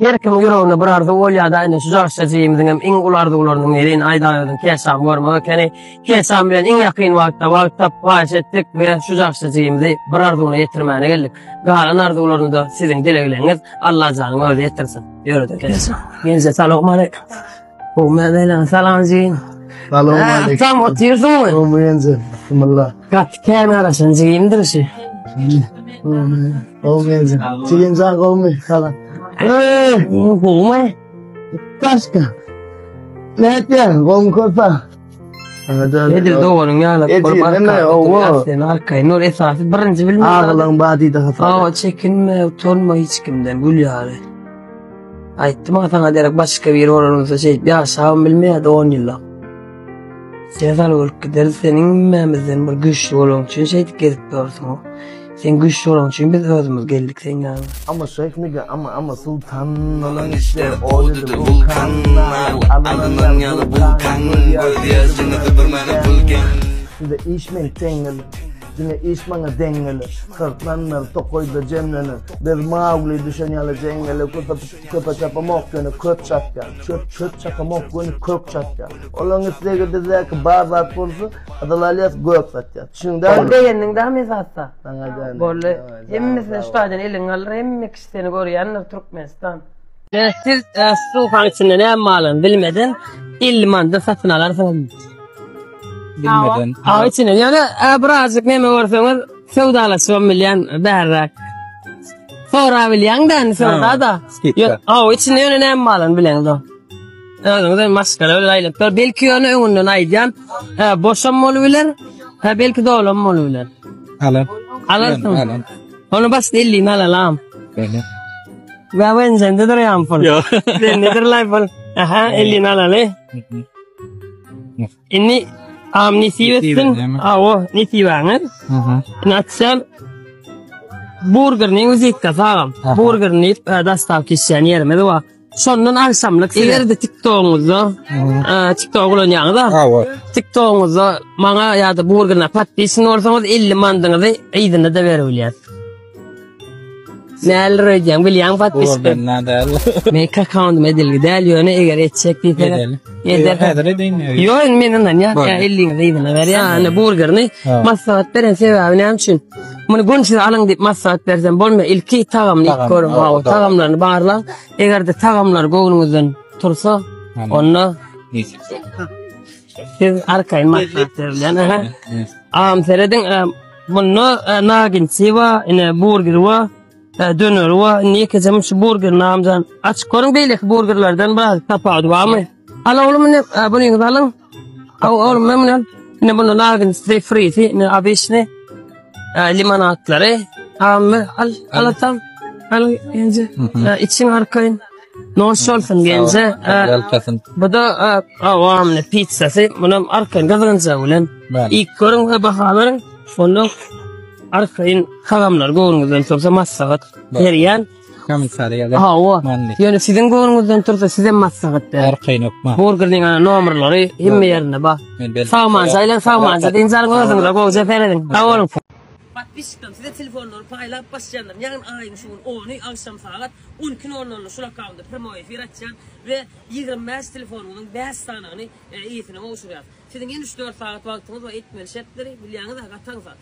Her kimiň ýüreginde bir arzuw bolýar-da, ine şu jarçy jigimiziňem iň uly arzuwlarynyň biri indi Aýdagöziň Keşamy görmek ekeni. Keşam bilen iň ýakyn wagtda wagt tapyp haýyş etdik we şu jarçy jigimizi bir arzuwyna ýetirmäne geldik. Galan arzuwlaryny-da siziň dilegleriňiz Allajanyň özi ýetirsin. Ýörede Keşam. Genje salowmaleýkim. Gowmy Salam jigim. Salowmaleýkim. Tam otyrsyňmy? Gowmy genje. Bismillah. Gaty kän garaşan jigimdir şu. Gowmy genje. Jigim jan gowmy? Salam. Eee, gowmy? Başka. Ne etýäň? Gowmy körpe? Edil doganyň ýaly bolup arkaýyn. Sen arkaýyn ol esasy birinji bilmez. Aglaň ba diýdi hasap. Awa çekinme, utanma hiç kimden gül ýaly. Aýtdym a saňa derek başga biri bolan bolsa şeýdip ýaşabam bilmeýärdi 10 ýyllap. Sen sal bolup gideris seniň hemmämizden bir güýçli bolanyň üçin şeýdip gezip ýörsüň. Sen güýçli bolanyň üçin biz özümiz geldik seň ýanyňa. Ama şeýh nigga ama ama sultan Olan işler odudyr wulkan Alynan ýaly wulkan Göz ýaşyňyzy bir mana pulken Size iş men teň geler Diňe iş maňa deň geler Syrtlanlar tokaýda jemlener Biz Maugli düşen ýaly jeňňele Köpe köpe çapamok ýöne köp çapýan Çöp çöp çakamok göni kök çapýan Olaň islegi bizdäki bar zat bolsa Gyzyl alýas gök satýas Düşündiň dälmi? Begendiň dämi esasda? Saňa däl. Boldy. Hemmesine şu taýdan eliňi galdyr, hemme kişi seni görýändir Türkmenistan. Siz suhan içinde näme barlygyny bilmeden 50 manatdan satyn alarsyňyz. Bilmeden. Aw içinde ýöne birazjyk näme görseňiz söwdalaşybam bilýän bärräk. Sorabilýäň dä indi söwda-da. Skidka. Aw içinde ýöne näme barlygyny bileňzok. Özüňiz hem maşgala bilen aýlanyp dur. Belki ýöne öňünden aýdýan, hä, boşam bolubiler, hä, belki dolam bolubiler. Alar. Alarsyň. Alar. Onu başda 50-ni alalam. Böyle. Ve ben sende durýan pul. Ýok. Sende durlaý pul. Aha, 50-ni alaly. Indi am nesip etsin. Awo, nesibaňyz. Indi açýan burgeriniň wizitkasy agam. Burgerini dastavka işleýän ýerimiz bar. Şondan agşamlyk size. Eger-de TikTok-yňyzda, TikTok ulanýaňyz-a? Hawa. TikTok-yňyzda maňa ýa-da burgerine podpisan bolsaňyz 50 mandyňyzy yzyna-da berip bilýäs. Näler öýdýäň, bilýäň podpiska. Burgerine däl. Men akkauntym edilgi däl, ýöne eger etjek diýseňiz. Edeli. Eder. Häzir edeýin. Ýok, indi men ynanýan. Boldy. Ýa 50-ňizi yzyna berýän. Ýa, burgerini Ha. maslahat beren sebäbi näme üçin? Muny gün size alyň diýip maslahat bersem bolmaýar. Ilki tagamyny Tagam, görüň, ha, hawa, dogry. tagamlaryny barlaň. Eger-de tagamlar göwnüňizden tursa, onda Nesip. siz arkaýyn maslahat berilýän. Aha. Agam serediň, e, bunda e, naginsi bar, ine burgeri bar, e, döneri bar. Indi ýekeje şu burgerini agamjan açyp görüň, beýleki burgerlerden biraz tapawudy barmy? Al oglum ine, e, bunyňyzy alyň. Al oglum men muny al. Ine bunda naginsi, frisi, ine obyçny. Limonatlary almy al al atam. Al genje. Içiň arkaýyn. Noş bolsun genje. Ýalkasyn. Bu da awamly pizzasy. Munam arkaýyn gyzgynja bilen. Ilk görüň we baha beriň. Şonda arkaýyn tagamlar göwnüňizden tursa maslahat berýän. Kommentariýa ýazyň. Hawa. Manly. Ýöne siziň göwnüňizden tursa sizem maslahat beriň. Arkaýyn okma. Burgeriniň ana nomerleri hemme ýerinde bar. Men belli. Sagmanca aýlan sagmanca dynç alyň özüňize gowja serediň. Sag boluň. Podpisçiklerim size telefonlary paýlap başlaýanlarym ýagny aýyň şu gün ony agşam sagat 12 nol nolda şul akkaunda primoý efir açýan we 25 telefonyňyzyň 5 sanyny eýesine gowşurýas. Siziň ýene üç-dört sagat wagtyňyz bar etmeli şertleri bilýäňiz-ä gataňsa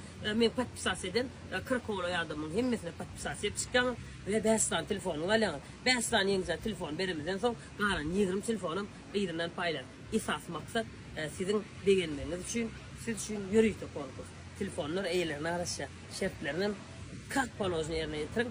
men podpisasiýa eden 40 golaý adamyň hemmesine podpisasiýa edip çykýaňyz we bäş sany telefonyňyzy alýaňyz. Bäş sany ýeňijä telefon beremizden soň galan 20 telefonam yzyndan paýlar. Esasy maksat siziň begenmegiňiz üçin siz üçin ýörite konkurs. Telefonlar eýelerine garaşýar. Şertlerinem kak položno ýerine ýetiriň.